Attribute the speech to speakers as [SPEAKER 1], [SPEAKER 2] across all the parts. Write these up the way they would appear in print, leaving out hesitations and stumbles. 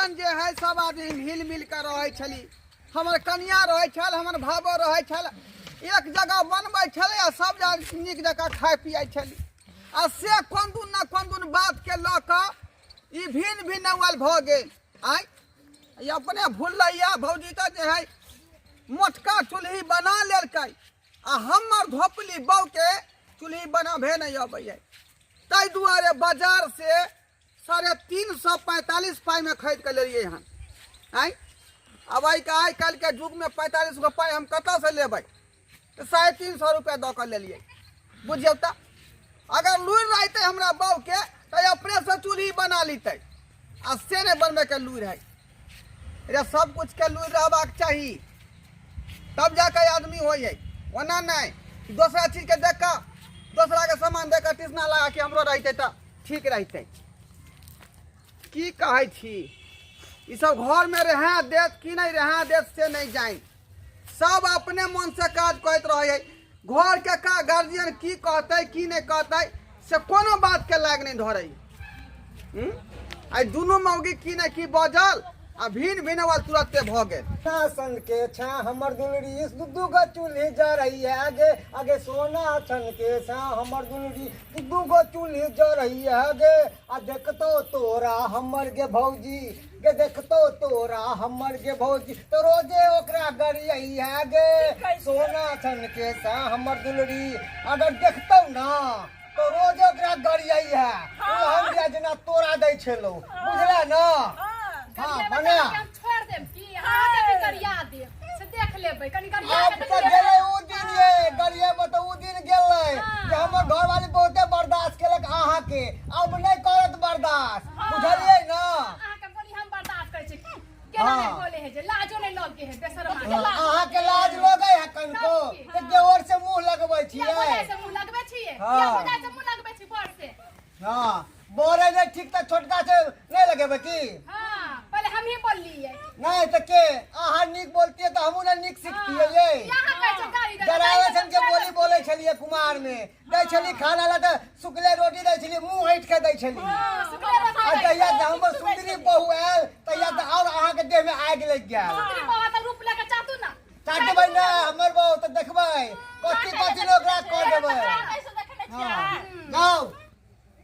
[SPEAKER 1] तखन जे है सब आदमी हिल मिल कऽ रहै छली। हमर कनिया रहै छल, हमर भाबो रहै छल, एक जगह बनबै छलै आ सब जगह नीक जकाँ खाइ पियै छली। आ से कोन दुन न कोन दुन बातके लऽ कऽ ई भिन्न भिन्न अव्वल भऽ गेल। आँय, ई अपने भुललैया भौजी तऽ जे है मोटका चूल्ही बना लेलकै आ हमर धोपली बहूके चूल्ही बनाबे नहि अबैए, ताहि दुआरे बाजार से 345 पाइमे खरीद कऽ लेलियै हन। आँय, आब आइ आइ काल्हिके युगमे 45 गो पाइ हम कतऽसँ लेबै? तऽ 350 रुपैआ दऽ कऽ लेलियै। बुझियौ तऽ अगर लुरि रहितै हमरा बहूके तऽ अपनेसँ चूल्ही बना लितै, आ से नहि बनबैके लुरि है रे। सब कुछके लुरि रहबाक चाही तब जाके आदमी होइ है, ओना नहि दोसरा चीजके देख कऽ, दोसराके सामान देख कऽ तिसना लगा के हमरो रहितै तऽ ठीक रहितै। की कहै छी, ई सब घरमे रहए देत कि नहि रहए देत से नहि जानि। सब अपने मनसँ काज करैत रहै है। घरके का गार्जियन की कहतै की नहि कहतै से कोनो बातके लाग नहि धरै। आइ दुनू मौगी की नहि की बजल आ भिन्न भिन्न आवाज तुरते भऽ गेल।
[SPEAKER 2] सन के छा हमर दुलरी दू दू गो चूल्ही जरैया गे, आगे सोना सन के छा हमर दुलरी दू दू गो चूल्ही जरैया गे। आ देखतो तोरा हमर गे भौजी गे, देखतो तोरा हमर गे भौजी तो रोजे ओकरा गरियैया गे। सोना सन के छा हमर दुलरी अगर देखतो ना तो रोज ओकरा गरियैया। ओ हम दिया जेना तोरा दै छलो, बुझला ना? हाँ, बना।
[SPEAKER 3] हम छोड़ देब की अहाँ के भी गरिया देब से देख लेबै कनी गरिया
[SPEAKER 2] अब
[SPEAKER 3] के
[SPEAKER 2] तऽ गेलै ओ दिन, ये गरियेबै तऽ ओ दिन गेलै जे हमर घरवाली बहुते बर्दाश्त केलक अहाँके, अब नहि करत बर्दाश्त, बुझलियै ना?
[SPEAKER 3] अहाँ के बोली हम बर्दाश्त करै छी केना नहि बोले है जे लाजो नहि लगे है बेशर्मा के लाज।
[SPEAKER 2] अहाँके लाज लगै है कनको तऽ देवर से मुँह लगबै
[SPEAKER 3] किया
[SPEAKER 2] छियै?
[SPEAKER 3] भौजाइ से मुँह लगबै छियै? किया भौजाइ से मुँह लगबै छी बर से?
[SPEAKER 2] हाँ, बड़े नहि ठीक तऽ छोटका से नहि लगेबै की?
[SPEAKER 3] हाँ, पहले हम ही बोललियै।
[SPEAKER 2] नहीं तऽ के अहाँ नीक बोलतियै तऽ हमहूँ ने नीक सिखतियै ये।
[SPEAKER 3] यहाँ कहै छै गाड़ी दे,
[SPEAKER 2] जरावे
[SPEAKER 3] गाड़ी
[SPEAKER 2] सन के
[SPEAKER 3] दे,
[SPEAKER 2] बोली बोलै छलियै कुमार में, दै छली खाना ला तऽ सुखले रोटी दै छली, मुँह ऐठ के दै छली।
[SPEAKER 3] सुखले रोटी
[SPEAKER 2] आ
[SPEAKER 3] दै
[SPEAKER 2] जहिया
[SPEAKER 3] छली।
[SPEAKER 2] से हमर सुंदरी बहू आयल तहिया तऽ और अहाँके देह में आगि लागि गेल।
[SPEAKER 3] सुंदरी बहू तऽ रूप लऽ के चाटू ना।
[SPEAKER 2] चाटबै ना हमर बहू तऽ देखबै कथी कथी ने ओकरा कऽ देबै। हाँ, जाउ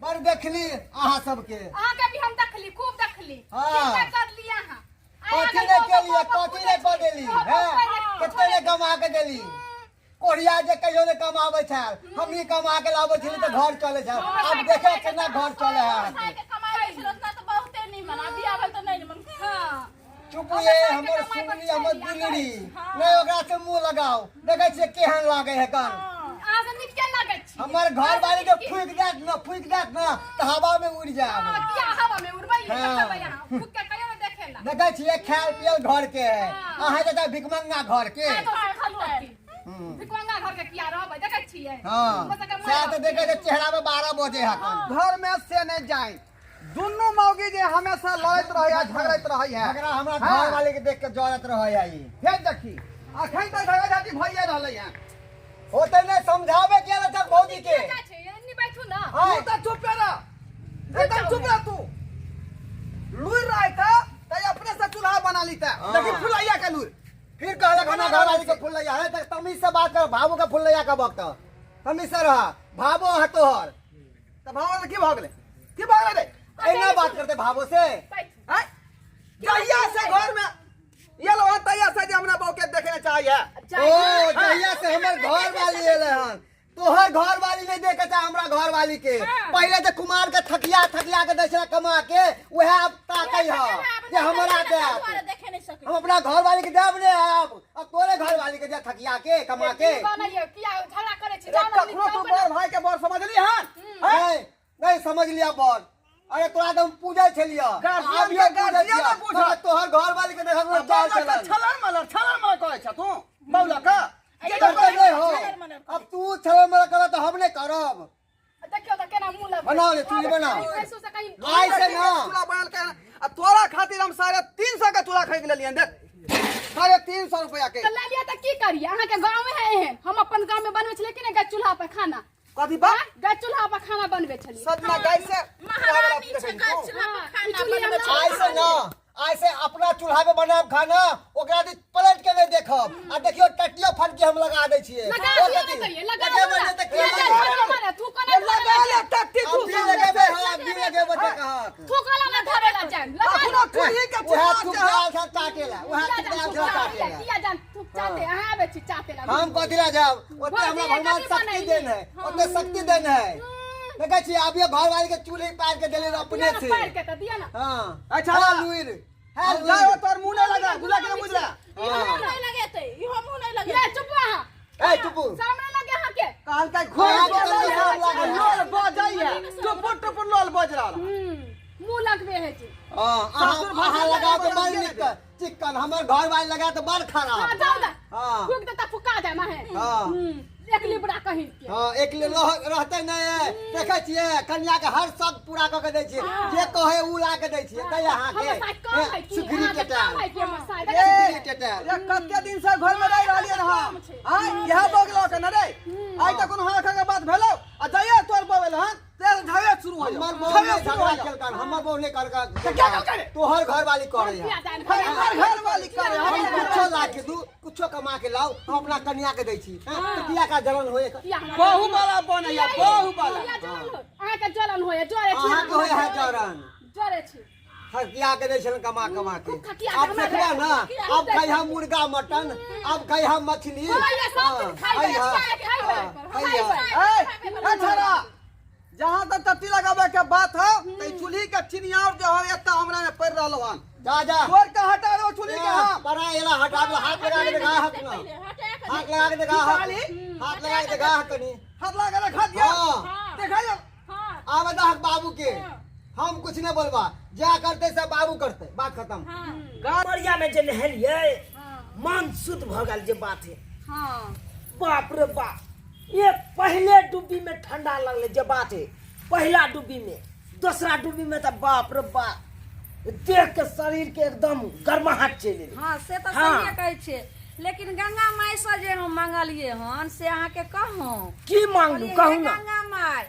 [SPEAKER 2] बड़ देखली अहाँ सबके।
[SPEAKER 3] अहाँके भी हम देखली, खूब देखली।
[SPEAKER 2] हाँ।
[SPEAKER 3] की नहि करली अहाँ?
[SPEAKER 2] कथी नहि केलियै, कथी नहि कऽ देली हैं? कते नहि कमा के देली? कोढ़िया जे कहियो नहि कमाबै छल, हमही कमा के लाबै छली तऽ घर चलै छल। आब देखै केना घर चलै है अहाँके। चुप ये हमर सुनली हमर दुलरी, नहि ओकरा से मुंह लगाओ, देखै छियै केहन लागै है कन।
[SPEAKER 3] अहाँ से नीक के लागै छी?
[SPEAKER 2] हमर घर वाली के फूक देत ना, फूक देत ना तऽ हवा में उड़ जायब।
[SPEAKER 3] हाँ, किया हवा में उड़बै?
[SPEAKER 2] हाँ।
[SPEAKER 3] देखबै अहाँ फूक के कहियो नहि देखेला।
[SPEAKER 2] देखै छियै खायल पियल घर के है, अहाँ जकाँ भिखमंगा घर के।
[SPEAKER 3] खाय तो सुखल रोटी। भिखमंगा घर के किया रहबै? देखै छियै।
[SPEAKER 2] हाँ,
[SPEAKER 3] हमर सबके माय
[SPEAKER 2] सएह तऽ
[SPEAKER 3] बाप
[SPEAKER 2] देखै छियै चेहरा में 12 बजे है कन।
[SPEAKER 1] घर में से नहि जाय, दुनू मौगी जे हमेशा लड़ैत रहै है, झगड़ैत रहै है।
[SPEAKER 2] झगड़ा हमरा घर वाले के देख के जरत रहै है ई।
[SPEAKER 1] फेर देखी अखन तक झगड़ा झाटी भइए रहलै है।
[SPEAKER 2] होते नहीं समझावे के रहता भौजी के।
[SPEAKER 3] क्या छै? एन्नी बैठू ना।
[SPEAKER 2] हाँ।
[SPEAKER 1] तू तऽ चुपे रह, एकदम चुप रह। तू लुरि रहै तऽ अपने से चूल्हा बना लीता। देखी फुलैया के लुरि।
[SPEAKER 2] फिर कहलक हमरा घर वाली के फुलैया है तऽ तमीज से बात कर, भाबो के फुलैया के वक्त तमीज से रह, भाबो है तोहर।
[SPEAKER 1] तऽ भाबो के की भऽ गेलै, की भऽ गेलै रे?
[SPEAKER 2] एना बात करते भाबो से?
[SPEAKER 1] आँय, जहिया से घर में ये लो तहिया से जे हमरा बहू के देखे चाहिए।
[SPEAKER 2] ओ जहिया से हमर घर वाली एले हन, तोहर घर वाली नहीं देखे चाहे हमरा घर वाली के। पहले जे कुमार के थकिया थकिया के दै छलै कमा के, वएह अब ताकै ह जे हमरा देत। हम अपना घर वाली के देब ने, आब अब तोरे घर वाली के दे थकिया के कमा के।
[SPEAKER 3] किया झगड़ा करै छी?
[SPEAKER 1] रे, कखनो तू बड़ भाई के बड़ समझली हन?
[SPEAKER 2] नहीं नहीं समझ लिया बड़। अरे तोरा तऽ हम पूजै छलियै,
[SPEAKER 1] गार्जियन
[SPEAKER 2] अभियो
[SPEAKER 1] के
[SPEAKER 2] पूजै
[SPEAKER 1] गार्जियन
[SPEAKER 2] छियै।
[SPEAKER 1] ने पूजत।
[SPEAKER 2] मगर तोहर घर वाली के देखल चाल चलन।
[SPEAKER 1] छलर मलर छलर मलर कहै छ तू बौला का
[SPEAKER 2] करते नहीं हो। अब तू छलर मलर करब तऽ हम नहीं करब।
[SPEAKER 3] देखियौ तऽ केना मुँह लगबै।
[SPEAKER 2] बनाओ रे, चूल्ही बनाओ।
[SPEAKER 3] भैंसो से कहीं
[SPEAKER 2] आइ से ना।
[SPEAKER 1] चूल्हा बनल के आ तोरा खातिर हम 350 के चूल्हा खरीद लेलियन। देख 350 रुपया के।
[SPEAKER 3] तऽ लए लिअ तऽ की करियै? अहाँके गाँवे है एहन। हम अपन गाँव में बनबै छलियै कि नहि गैस चूल्हा पर खाना?
[SPEAKER 1] कथी बात?
[SPEAKER 3] गैस चूल्हा पर खाना बनबै छलियै।
[SPEAKER 1] सदमा गैस से
[SPEAKER 4] महारानी छै, गैस चूल्हा पर खाना
[SPEAKER 3] चूल्ही
[SPEAKER 4] बनबै
[SPEAKER 3] हमरा
[SPEAKER 2] आइ से ना, आइ से अपना चूल्हा पे बनाब खाना, ओकरा दिस पलट के नहीं देखब। आ देखियो टटियो फटकी हम लगा दै छियै।
[SPEAKER 3] लगा
[SPEAKER 2] ओ
[SPEAKER 3] दियौ
[SPEAKER 2] कथी?
[SPEAKER 3] ने कहिए, लगा
[SPEAKER 2] लगेबै
[SPEAKER 3] दियौ
[SPEAKER 2] नहि तऽ
[SPEAKER 3] ने।
[SPEAKER 2] की
[SPEAKER 3] ये
[SPEAKER 2] लगेबै?
[SPEAKER 3] जा धरे मारे, थूको नहि
[SPEAKER 1] ये
[SPEAKER 3] धरे
[SPEAKER 1] लगा
[SPEAKER 3] ला
[SPEAKER 1] ले
[SPEAKER 3] जाए।
[SPEAKER 1] टट्टी
[SPEAKER 2] हम
[SPEAKER 1] तू
[SPEAKER 2] भी
[SPEAKER 1] सामने
[SPEAKER 2] लगेबै,
[SPEAKER 1] से।
[SPEAKER 2] हम भी लगेबै तऽ कहक।
[SPEAKER 3] थूको ला नहि धरे ला जाए। लगा
[SPEAKER 1] अखनो
[SPEAKER 3] दियौ।
[SPEAKER 1] चूल्ही के
[SPEAKER 2] उएह
[SPEAKER 1] चिन्ह
[SPEAKER 2] थूक
[SPEAKER 1] छै।
[SPEAKER 2] दाल सब चाटेला, उएह
[SPEAKER 3] किया
[SPEAKER 2] थूक
[SPEAKER 3] जान
[SPEAKER 2] दाल
[SPEAKER 3] थूक
[SPEAKER 2] सब
[SPEAKER 3] चाटे ला,
[SPEAKER 2] चाटेला।
[SPEAKER 3] किया जान थूक चाटे, अहाँ आबै छी चाटे ला।
[SPEAKER 2] हम कथी ला जाब? ओते
[SPEAKER 3] भौजी,
[SPEAKER 2] हमरा भगवान
[SPEAKER 3] कथी
[SPEAKER 2] शक्ति
[SPEAKER 3] बनैली?
[SPEAKER 2] देन है, ओते शक्ति देन है। देखै छियै अभिये घर वाली के चूल्ही पार के देले अपने
[SPEAKER 3] दियौ ने
[SPEAKER 2] से।
[SPEAKER 3] पारि के तऽ दियौ ने।
[SPEAKER 2] हाँ।
[SPEAKER 1] अच्छा।
[SPEAKER 2] है लुइर, है
[SPEAKER 1] हम
[SPEAKER 2] लुइर।
[SPEAKER 1] जाओ तोर मुंह नहीं लगा, बुझला कि नहीं बुझला?
[SPEAKER 4] इहो मुँह नहीं लगेतै, इहो मुँह नहीं लगेतै।
[SPEAKER 3] ये चुप अहाँ।
[SPEAKER 2] ए चुप।
[SPEAKER 3] शरम नहि लगे अहाँके?
[SPEAKER 1] कहलकै घोर
[SPEAKER 2] हाँ,
[SPEAKER 1] बोलल
[SPEAKER 2] चल,
[SPEAKER 1] है,
[SPEAKER 2] चल, चल।
[SPEAKER 1] लोल बजैया, टुपुर टुपुर लोल बज रहल है।
[SPEAKER 3] मुँह लगबे है जी।
[SPEAKER 2] हाँ, अहाँ
[SPEAKER 1] सासुर भाषा
[SPEAKER 2] अहाँ लगाओ तऽ
[SPEAKER 1] लगा
[SPEAKER 2] बड़
[SPEAKER 1] के
[SPEAKER 2] नीक चिक्कन, हमर घर वाली लगा तऽ बड़
[SPEAKER 3] हाँ
[SPEAKER 2] खराब।
[SPEAKER 3] जाउ ने।
[SPEAKER 2] हाँ।
[SPEAKER 3] फूक देता फुका जाय माहे।
[SPEAKER 2] हाँ।
[SPEAKER 3] एक लिबड़ा कहीं के।
[SPEAKER 2] हाँ, एक ले रहते नहीं है। देखै छियै कन्या के हर शौक पूरा कऽ के दै छियै, जे कहै उ ला के दै छियै। तै अहाँके
[SPEAKER 3] हमर साइड कम है की?
[SPEAKER 2] सुखरी
[SPEAKER 3] अहाँके
[SPEAKER 2] टेटाल।
[SPEAKER 3] कम है की हमर साइड?
[SPEAKER 1] ए,
[SPEAKER 2] सुखरी टेटाल।
[SPEAKER 1] ये कते दिन से घर में रह रहलियै हन? आँय, इएह बगलो के न रे? आइ तक कोनो हाँ के बात भेलौ? आ जाइए तोर बवेल हन, तेरे झगड़े शुरू हो
[SPEAKER 2] हमर
[SPEAKER 1] जाओ।
[SPEAKER 2] बहू
[SPEAKER 1] झगड़े
[SPEAKER 2] नहीं
[SPEAKER 1] शुरू
[SPEAKER 2] झगड़ा
[SPEAKER 1] हो जाओ।
[SPEAKER 2] केलकन, हमर बहू नहीं करका।
[SPEAKER 1] तऽ क्या केलकै रे?
[SPEAKER 2] तोहर घर वाली करे
[SPEAKER 3] किया
[SPEAKER 2] है।
[SPEAKER 3] जान?
[SPEAKER 1] हमर घर वाली करे,
[SPEAKER 2] हम
[SPEAKER 1] हमर घर
[SPEAKER 2] कुछो
[SPEAKER 1] वाली।
[SPEAKER 2] ला के दू, कुछो कमा के लाओ, हम अपना कन्या के दै छी। हैं, तऽ किया का जलन होय?
[SPEAKER 3] किया हमरा
[SPEAKER 1] बहु वाला बनैया, बहु वाला।
[SPEAKER 3] किया जलन होय? अहाँके जलन होय, जरे छी।
[SPEAKER 2] अहाँके होय है जलन।
[SPEAKER 3] जरे छी।
[SPEAKER 2] खटिया के दै छलन कमा कमा के।
[SPEAKER 3] खूब खटिया के
[SPEAKER 2] अब
[SPEAKER 3] हमरा
[SPEAKER 2] देखबा ना,
[SPEAKER 3] खटिया
[SPEAKER 2] अब खाइ हम मुर्गा मटन, अब खाइ हम मछली।
[SPEAKER 3] होइए, सब दिन
[SPEAKER 2] हाँ,
[SPEAKER 3] खाइबै,
[SPEAKER 2] खाइ
[SPEAKER 3] खाइबै,
[SPEAKER 2] हाँ,
[SPEAKER 3] खाइबै।
[SPEAKER 1] ए, ए छोरा, जहाँ तक टट्टी लगाबे के बात हो, त ई चूल्ही के चिनियार जो हो एत्ता हमरा में पड़ रहल हन।
[SPEAKER 2] जा जा।
[SPEAKER 1] तोड़ के हटा दो चूल्ही के हम।
[SPEAKER 2] बड़ा एला हटा दो, हाथ लगा के देखा हक ना।
[SPEAKER 4] पहिले हटा के
[SPEAKER 2] हाथ लगा के देखा हक।
[SPEAKER 1] निकाली।
[SPEAKER 2] हाथ लगा के देखा हक कनी।
[SPEAKER 1] हाथ लगा के देखा दिया।
[SPEAKER 2] हाँ।
[SPEAKER 1] देखा दिया।
[SPEAKER 4] हाँ
[SPEAKER 2] आवे दहक बाबू के, हम कुछ नहीं बोलबा, जा करते सब बाबू करते, बात खत्म।
[SPEAKER 4] हाँ
[SPEAKER 5] मरिया में जे नहेलियै मन शुद्ध भऽ गेल जे बात है।
[SPEAKER 3] हाँ।
[SPEAKER 5] बाप रे बाप, ये पहले डुब्बी में ठंडा लगले जे बात है, पहला डुब्बी में, दूसरा डुब्बी में तो बाप रे बाप देख के शरीर के एकदम गर्माहट चलि एलै।
[SPEAKER 6] हाँ से तऽ
[SPEAKER 5] हाँ।
[SPEAKER 6] सहिए कहै छियै, लेकिन गंगा माय से जे हम मंगलियै हन से अहाँके कहूँ?
[SPEAKER 5] की मांगलू
[SPEAKER 6] कहलियै, हे
[SPEAKER 5] कहू ना।
[SPEAKER 6] गंगा माय,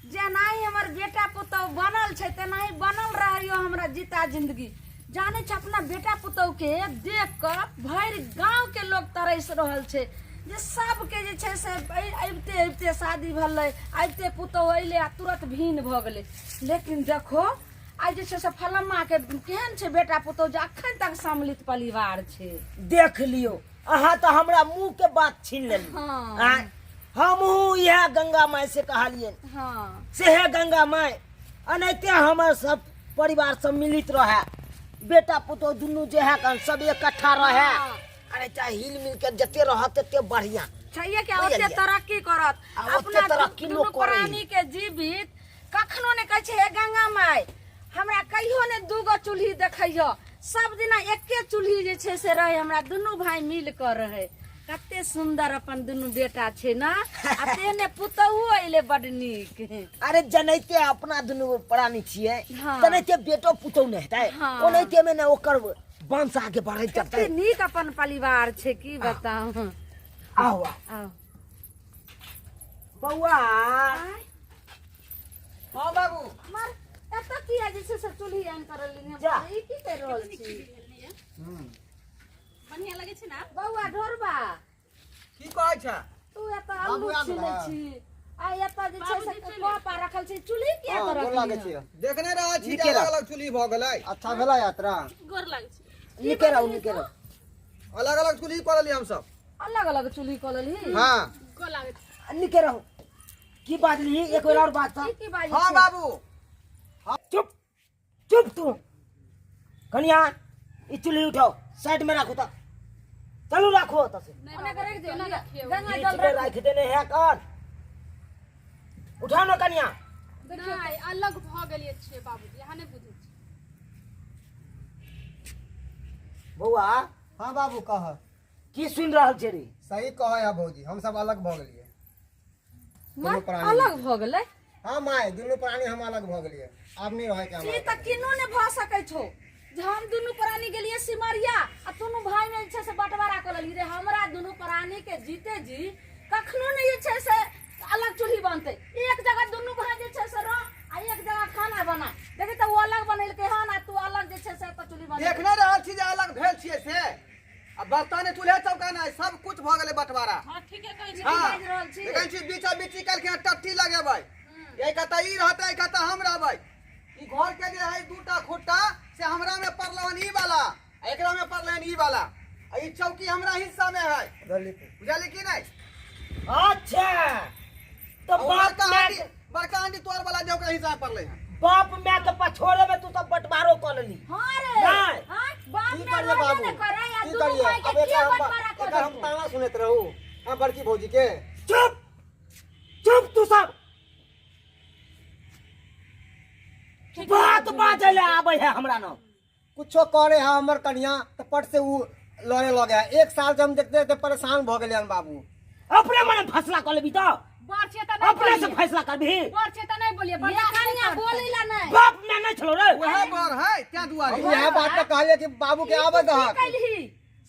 [SPEAKER 6] जेनाही हमर बेटा पुतहु बनल छै तेनाही बनल रहियो हमरा जीता जिंदगी। जानै छै अपना बेटा पुतहु के देख कऽ भरि गाँव के लोग तरसि रहल छै जे सबके जे छै से अबिते अबिते शादी भेलै, अबिते पुतहु अयलै आ तुरत भिन्न भऽ गेलै। लेकिन देखो आइ जे छै से फलम्मा के केहन छै बेटा पुतहु जे अखन तक सम्मिलित परिवार छै।
[SPEAKER 5] देख लियौ, अहाँ तऽ हमरा मुँह के बात छीन लेली।
[SPEAKER 6] हाँ।
[SPEAKER 5] आँय, हमहूँ इएह गंगा माय से कहलियनि।
[SPEAKER 6] हाँ।
[SPEAKER 5] से हे गंगा माय, एनाहिते हमर सब परिवार सम्मिलित रहे, बेटा पुतोह दुनू जे है कन सब इकट्ठा रहे।
[SPEAKER 6] हाँ।
[SPEAKER 5] अरे चाहे हिल मिल के जते रहत तते बढ़िया।
[SPEAKER 6] चाहिए कि
[SPEAKER 5] बुझलियै?
[SPEAKER 6] ओते तरक्की करत।
[SPEAKER 5] आ ओते
[SPEAKER 6] अपना
[SPEAKER 5] तरक्की
[SPEAKER 6] दुनू
[SPEAKER 5] लोक करै।
[SPEAKER 6] प्राणी के जीवित कखनो ने कहै छै हे गंगा माय हमरा कहियो ने दूगो चूल्ही देखैयो, सब दिना एके चूल्ही जे छै से रहे, हमरा दुनू भाई मिल कर रहे। कते सुंदर अपन दुनू बेटा छै ना, आ तेहने पुतहुओ अइले बड नीक।
[SPEAKER 5] अरे जनैते अपना दुनू प्राणी छियै।
[SPEAKER 6] हाँ।
[SPEAKER 5] तेनाहिते बेटो पुतहु ने हेतै।
[SPEAKER 6] हाँ।
[SPEAKER 5] ओनाहिते मे ने ओकर वंश आगे बढ़ैत
[SPEAKER 6] कते
[SPEAKER 5] जेतै।
[SPEAKER 6] नीक अपन परिवार छै, की बताउ।
[SPEAKER 5] आहो।
[SPEAKER 6] आउ।
[SPEAKER 5] बौआ।
[SPEAKER 1] हाँ बाबू।
[SPEAKER 6] मर एतऽ किया जे छै से चूल्ही आनि कऽ रहली?
[SPEAKER 5] जा।
[SPEAKER 6] ई की करि रहल छी?
[SPEAKER 4] बढ़िया लगे छै ना।
[SPEAKER 6] बौआ ढोरबा।
[SPEAKER 1] की कहै छै?
[SPEAKER 6] तू एतऽ आलू
[SPEAKER 2] बाबू आबि
[SPEAKER 6] छिलै
[SPEAKER 2] गेलै।
[SPEAKER 6] छी आ एतऽ जे छै से
[SPEAKER 4] बाबूजी चलि
[SPEAKER 6] कप आ रखल छै, चूल्ही किया
[SPEAKER 2] हाँ,
[SPEAKER 6] तऽ
[SPEAKER 2] गोर लागै
[SPEAKER 6] रखली?
[SPEAKER 2] छियै।
[SPEAKER 1] देखने रहै छी जे
[SPEAKER 5] नीके रह।
[SPEAKER 1] अलग अलग चूल्ही भऽ गेलै।
[SPEAKER 2] अच्छा भेला यात्रा?
[SPEAKER 4] गोर लागै छै।
[SPEAKER 5] निके रहू, निके रहू।
[SPEAKER 1] अलग अलग चूल्ही कऽ लेलियै हमसब।
[SPEAKER 6] अलग अलग चूल्ही कऽ लेलही?
[SPEAKER 1] हाँ।
[SPEAKER 3] गोर लागै छै।
[SPEAKER 5] निके रहू। की बाजली एक बेर और बात?
[SPEAKER 6] ई की बाजै
[SPEAKER 1] हाँ
[SPEAKER 6] छै?
[SPEAKER 1] बाबू।
[SPEAKER 5] चुप चुप तू। कनिया, ई चूल्ही उठाओ, साइड में राखू। तऽ चलू, राखू ओतऽ से।
[SPEAKER 6] ओना के राखि दियौ,
[SPEAKER 3] केना रखियौ?
[SPEAKER 6] गंगा
[SPEAKER 5] बीच
[SPEAKER 6] जल
[SPEAKER 5] में राखि देने है कर। उठाओ ना कनिया।
[SPEAKER 3] देखियौ, अलग भऽ गेलियै छियै बाबूजी, अहाँ नहि बुझै छी।
[SPEAKER 5] बौआ।
[SPEAKER 2] हाँ बाबू, कह।
[SPEAKER 5] की सुनि रहल छै रे?
[SPEAKER 2] सही कहै है भौजी, हम सब अलग भऽ गेलियै।
[SPEAKER 6] मर,
[SPEAKER 2] दुनू प्राणी।
[SPEAKER 6] अलग भऽ गेलै?
[SPEAKER 2] हाँ माय, दुनू प्राणी हम अलग भऽ गेलियै, आब नहि रहै के
[SPEAKER 6] ई
[SPEAKER 2] हमरा।
[SPEAKER 6] तऽ किनो नहि भऽ सकै छौ जे हम दुनू प्राणी गेलियै सिमरिया आ दुनू भाई में जे छै से बंटवारा कऽ लेलियै रे। हमरा दुनू प्राणी के जीते जी कखनो नहि जे छै से अलग चूल्ही बनतै। एक जगह दुनू भाई जे छै से रह आ एक जगह खाना बना। देखी तऽ ओ अलग बनेलकै हन आ तू अलग जे छै से एतऽ चूल्ही बनेलकै।
[SPEAKER 1] देख नहि रहल छी जे अलग भेल छियै से। आ बर्तन चूल्हे चौका नहि, सब कुछ भऽ गेलै बँटवारा।
[SPEAKER 4] हँ, ठीके कहै छी।
[SPEAKER 1] हँ,
[SPEAKER 6] बाजि रहल छी।
[SPEAKER 1] देखै छी बीचा बीची केलखिन, टट्टी लगेबै, एक कतऽ ई रहतै, एक कतऽ हम रहबै। ई घर के जे है दूटा खुट्टा से हमरा में पड़ल हन ई वाला, आ एकरा में पड़ल हन ई वाला, आ ई चौकी हमरा हिस्सा में है, बुझलियै कि नहि?
[SPEAKER 5] अच्छा, तो
[SPEAKER 1] आ ओ
[SPEAKER 5] बाप
[SPEAKER 1] बड़का
[SPEAKER 5] माय
[SPEAKER 1] हांडी, बड़का हांडी तोर वाला जे ओकरा हिस्सा में पड़लै हन।
[SPEAKER 5] बाप माय के पछोड़े में तू सब बंटवारो कऽ लेली।
[SPEAKER 6] हाँ रे।
[SPEAKER 5] नहीं।
[SPEAKER 6] हाँ, बाप
[SPEAKER 2] की
[SPEAKER 6] माय
[SPEAKER 2] करिए
[SPEAKER 6] रहबे
[SPEAKER 2] बाबू,
[SPEAKER 6] ने करे आ
[SPEAKER 2] की
[SPEAKER 6] दुनू
[SPEAKER 2] करिए
[SPEAKER 6] भाई के
[SPEAKER 2] अब एकर
[SPEAKER 6] के
[SPEAKER 2] हम
[SPEAKER 6] बंटवारा कऽ
[SPEAKER 2] एकर हम
[SPEAKER 6] देलकै?
[SPEAKER 2] ताना सुनैत रहू हम बड़की भौजी के।
[SPEAKER 5] चुप चुप, तू सब बात बाजै ले आबै है हमरा न।
[SPEAKER 2] कुछो करे है हमर कनिया तऽ पट से उ लड़े लगे है। एक साल से हम देखते देखते परेशान भऽ गेलियै हन बाबू।
[SPEAKER 5] अपने मने फैसला कऽ लेबी तऽ
[SPEAKER 3] बड़ छै तऽ नहि
[SPEAKER 5] अपने से
[SPEAKER 3] बोलिए।
[SPEAKER 5] फैसला करबही।
[SPEAKER 3] बड़ छै तऽ नहि बोलिए,
[SPEAKER 6] ये
[SPEAKER 3] बर्दाश्त नहि
[SPEAKER 6] कनिया
[SPEAKER 3] करतै।
[SPEAKER 6] बोलै ला नहि।
[SPEAKER 5] बाप माय नहि छलो रे।
[SPEAKER 1] वएह बड़ है तें दुआरे।
[SPEAKER 2] इएह बात तऽ कहलियै कि बाबू के आबे
[SPEAKER 6] की
[SPEAKER 2] दहक।
[SPEAKER 6] कैलही?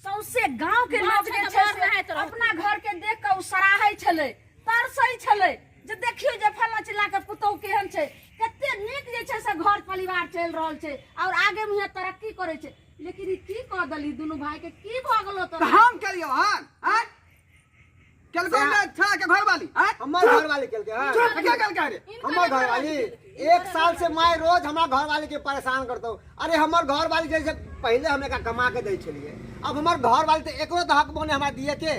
[SPEAKER 6] सौंसे गांव के लोग जे
[SPEAKER 4] तऽ
[SPEAKER 6] छै
[SPEAKER 4] बड़
[SPEAKER 6] से
[SPEAKER 4] रहैत रहतै।
[SPEAKER 6] अपना घर के देख कऽ ओ सराहै छलै, तरसै छलै जे देखियौ जे फल्लाँ चिल्लाँ के पुतोहु केहन छै, कते नीक जे छै से घर परिवार चलि रहल छै और आगे मुँहे तरक्की करै छै। लेकिन ई की कऽ देलही दुनू भाई के, की भऽ गेलौ
[SPEAKER 1] तऽ
[SPEAKER 6] तोरा?
[SPEAKER 1] हम केलियौ हन? आँय? केलकौ ने छा के घरवाली? आँय?
[SPEAKER 2] हमर घरवाली केलकै हन।
[SPEAKER 1] के केलकै रे?
[SPEAKER 2] हमर घरवाली एक साल से माय रोज हमरा घरवाली के परेशान करतौ। अरे हमर घरवाली जैसे पहले हम एकरा कमा के दै छलियै, अब हमर घरवाली तऽ एकरो तऽ हक बने हमरा दिए के।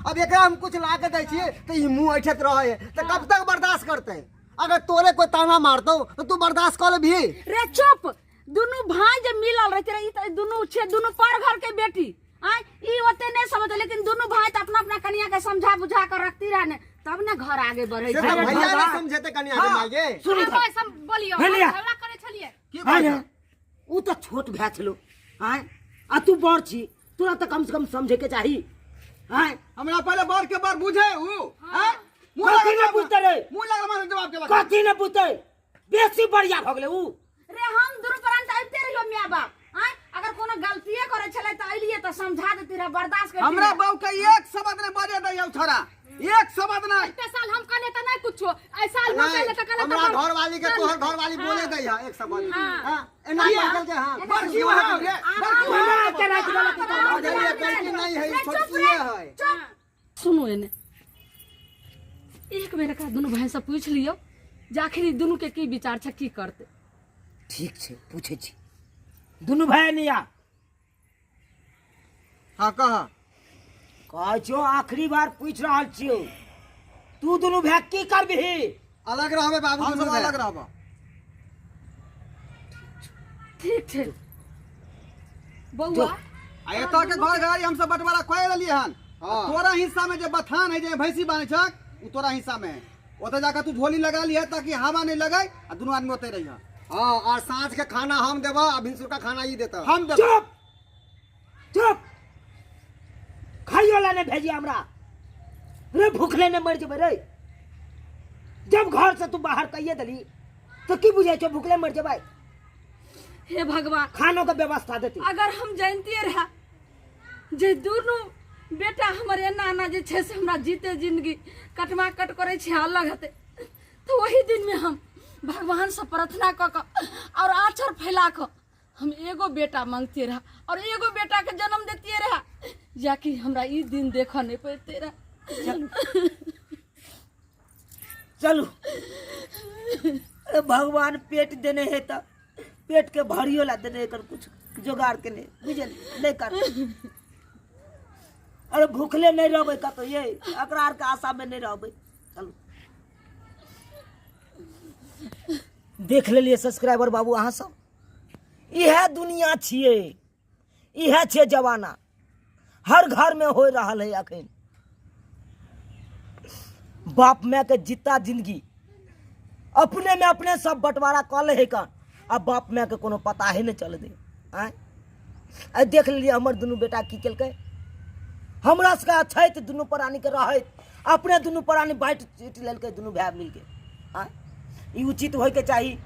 [SPEAKER 2] अब एकरा हम कुछ ला के दै छियै तऽ ई मुँह ऐठैत रहै है, तऽ कब तक बर्दाश्त करतै? अगर तोरे कोई ताना मारतौ तऽ तू बर्दाश्त कऽ लेबही?
[SPEAKER 6] रे चुप, दुनू भाई जे मिलल रहते रहे, ई तऽ दुनू छै दुनू पर घर के बेटी। आय ई ओते नहीं समझते, लेकिन दुनू भाई तऽ अपना अपना कनिया के समझा बुझा कर रखती रहे ने, तब ने घर आगे बढ़े
[SPEAKER 2] से
[SPEAKER 6] छै।
[SPEAKER 2] तऽ भैया ने समझेते कनिया के माय गे।
[SPEAKER 5] सुनी
[SPEAKER 3] हम
[SPEAKER 5] तऽ।
[SPEAKER 3] सब बोलियो,
[SPEAKER 5] हे
[SPEAKER 3] हम
[SPEAKER 5] लिया।
[SPEAKER 3] झगड़ा करै छलियै।
[SPEAKER 1] की
[SPEAKER 5] आय
[SPEAKER 1] कहै
[SPEAKER 5] ने,
[SPEAKER 1] छौ?
[SPEAKER 5] उ तऽ छोट भाय छलो, आय, आ तू बड़ छी, तोरा तऽ कम से कम समझे के चाही। आय,
[SPEAKER 1] हमरा पहिले बड़ के बड़ बुझे उ। आय, मुँह
[SPEAKER 5] कथी
[SPEAKER 1] लागल
[SPEAKER 5] ने बुझते रे?
[SPEAKER 1] मुँह लागल मारे जवाब के बाद।
[SPEAKER 5] कथी ने बुझते? बेसी बढ़िया भऽ गेलै उ।
[SPEAKER 6] रे हम दुनू प्राण आबिते रहियो my बाप। आय, अगर कोनो गलतिये करे छलै तऽ अइलियै तऽ समझा देती रहे, बर्दाश्त करती
[SPEAKER 1] हमरा
[SPEAKER 6] रहे।
[SPEAKER 1] बहू के एक शब्द नहीं बजे दैया छोरा, एक शब्द नहीं।
[SPEAKER 3] एते साल हम कहले तऽ नहीं कुछो, ऐ साल भऽ
[SPEAKER 2] नहीं,
[SPEAKER 3] गेलै तऽ कहले तऽ
[SPEAKER 2] हमरा
[SPEAKER 3] बड़-
[SPEAKER 2] घरवाली के तोहर घरवाली बोले दै है एक शब्द।
[SPEAKER 3] हाँ।
[SPEAKER 2] हाँ, एना पागल के। हाँ,
[SPEAKER 1] बड़की वहाँ रे, बड़की वहाँ।
[SPEAKER 5] हमरा के राखि देलक तऽ
[SPEAKER 2] बुझलियै, बड़की नहीं है,
[SPEAKER 6] रे, चुप
[SPEAKER 2] छोटकीए
[SPEAKER 6] रे,
[SPEAKER 2] है।
[SPEAKER 6] चुप।
[SPEAKER 3] सुनू एने एक बेर एकरा दुनू भाई से पूछि लियौ जे आखिर ई दुनू के की विचार छै, की करतै।
[SPEAKER 5] ठीक छै, पूछै छी दुनू भाई निया।
[SPEAKER 2] हाँ कह।
[SPEAKER 5] कहै छियौ आखिरी बार पूछि रहल छियौ, तू दुनू भाई की करबिही?
[SPEAKER 2] अलग रहबे बाबू,
[SPEAKER 1] हम
[SPEAKER 2] दुनू
[SPEAKER 1] सब
[SPEAKER 2] भाई।
[SPEAKER 1] अलग रहब।
[SPEAKER 3] ठीक छै बौआ।
[SPEAKER 1] आ एतऽ के घर गाड़ी हम सब बंटवारा कऽ लेलियै हन।
[SPEAKER 2] हाँ।
[SPEAKER 1] तोरा हिस्सा में जे बथान है, जे भैंसी बान्है छक, उ तोरा हिस्सा में है। ओतऽ जाकर तू झोली लगा लिहे ताकि हवा नहीं लगे आ दुनू आदमी ओतै रहिहे।
[SPEAKER 2] हाँ, और साँझ के खाना हम देबऽ आ भिनसुर का खाना ई देतऽ।
[SPEAKER 1] हम देबऽ।
[SPEAKER 5] चुप चुप, खाइयो ला नहीं भेजिए हमरा रे, भूखले नहीं मर जेबै रे। जब घर से तू बाहर कहिए देली तो की बुझाइ छौ भूखले मर जेबै?
[SPEAKER 3] हे भगवान,
[SPEAKER 5] खानो के व्यवस्था देती।
[SPEAKER 3] अगर हम जानतिए रहा जे दुनू बेटा हमर एना एना जे छै से हमरा जीते जिंदगी कटमा कट करै छै अलग हेतै, तऽ ओही दिनमे हम भगवानसँ प्रार्थना कऽ कऽ आओर आँचर फैला कऽ हम एगो बेटा मांगतिए रहा और एगो बेटा के जन्म देतिए रहा, जाकि हमरा ई दिन देखऽ नहीं पड़ते रहा।
[SPEAKER 5] चलू, अरे भगवान पेट देने है तऽ पेट के भरियो ला देने एकर कुछ जोगाड़ के नहीं बुझल नहीं कर। अरे भूखले नहीं रहबै कतौ, ये एकरा आर के आशा में नहीं रहबै। चलू देख लेलिए सब्सक्राइबर बाबू अहाँ सब, इएह दुनिया छियै, इएह छियै जमाना, हर घर में हो रहल है अखन। बाप माय के जिता जिंदगी अपने में अपने सब बंटवारा कऽ ले है कन, आ बाप माय के कोनो पता ही नहीं चल दे। आँय, आइ देख लेलिए हमर दुनू बेटा की केलकै। हमरा सबके अछैत दुनू प्राणीके रहैत अपने दुनू प्राणी बाँटि चीट लेलकै दुनू भाय मिलके। आँय, ई उचित होइके चाही।